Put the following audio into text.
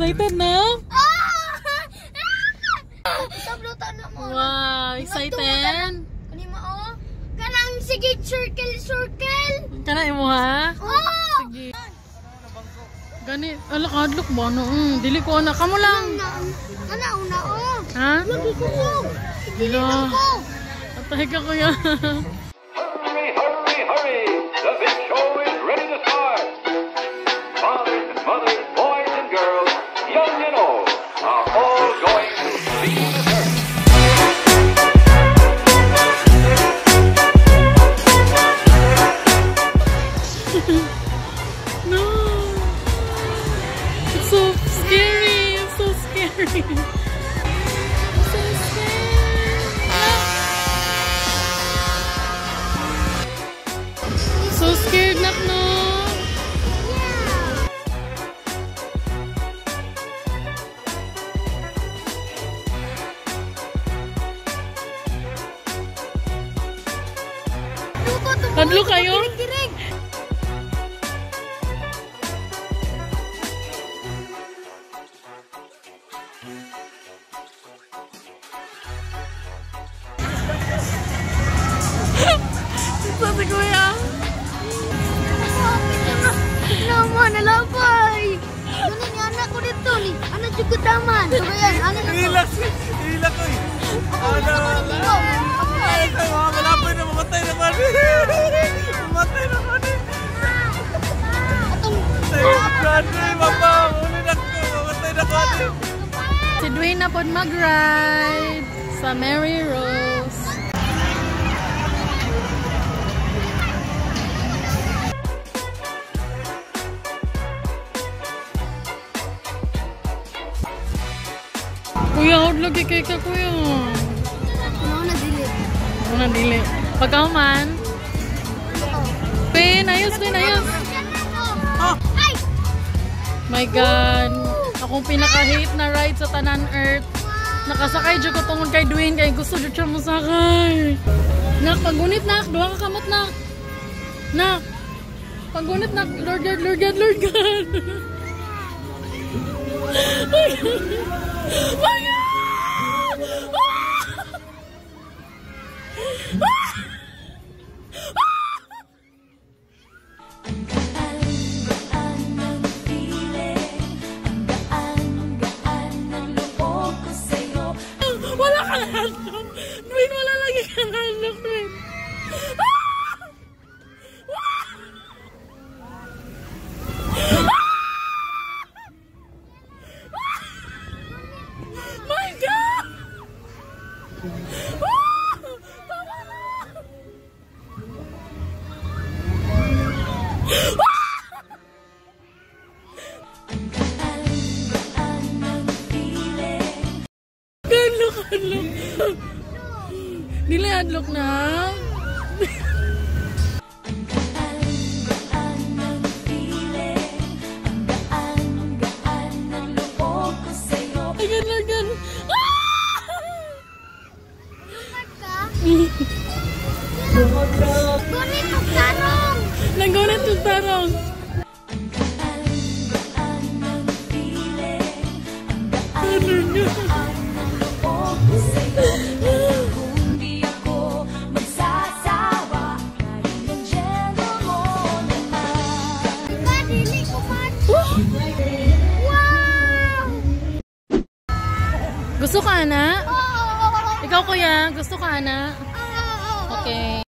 Excited na? Sablutan na mo. Wow, excited? Kani mo oh. Kanang sige circle circle. Kana imo ha? Oh! Sige. Gani, ala kadlok ba no? Dili ko ana kamo lang. Kana una oh. Ha? Lagi ko ko. Dili Ala. lang ko. Atay ka kuya. Hurry, hurry, hurry! The big show is ready to start. Fathers and mothers, boys and girls, young and old, are all going to see the circus. No. It's so scary. It's so scary. I'm so scared. So scared nak no. Hadlo kayo? Dirig. Ito si kuya. Naman, nalapay. Ganun ni anak ko dito ni. Anak juga taman. Tugayan, anak ko. Ilak, ilak ko eh. Ako, anak ko dito. Ay, malapit na, mamatay na man. Mamatay na man. Atong Grabe, mama. Uli na ko, mamatay na ko. Si Dwayne na pod mag-ride sa Mary Rose. Kuya, hod lagi kay ka kuya. Ano na dili. Ano na dili. Pagkaman. Pin, ayos Pin, ayos. Ay! My God. Akong pinaka-hate na ride sa tanan earth. Nakasakay jud ko tungod kay Dwayne kay gusto jud siya mosakay. Nak, paggunit nak, duha ka kamot nak. Nak. Paggunit nak, Lord God, Lord God, Lord God. My God. My God! Ah! Wala ka hadlok. Dwayne, wala lagi kang hadlok, Dwayne. Ah! Ah! My God! Ah! Tama na! Hadlok, hadlok. Dili hadlok na. Ay, God, Lord God. Ah! Gunit og tarong. Nanggunit og tarong. Lord God. Diba, dili ko man. Wow! Gusto ka, ana? Oo. Ikaw, kuya, gusto ka, ana? Oo. Okay.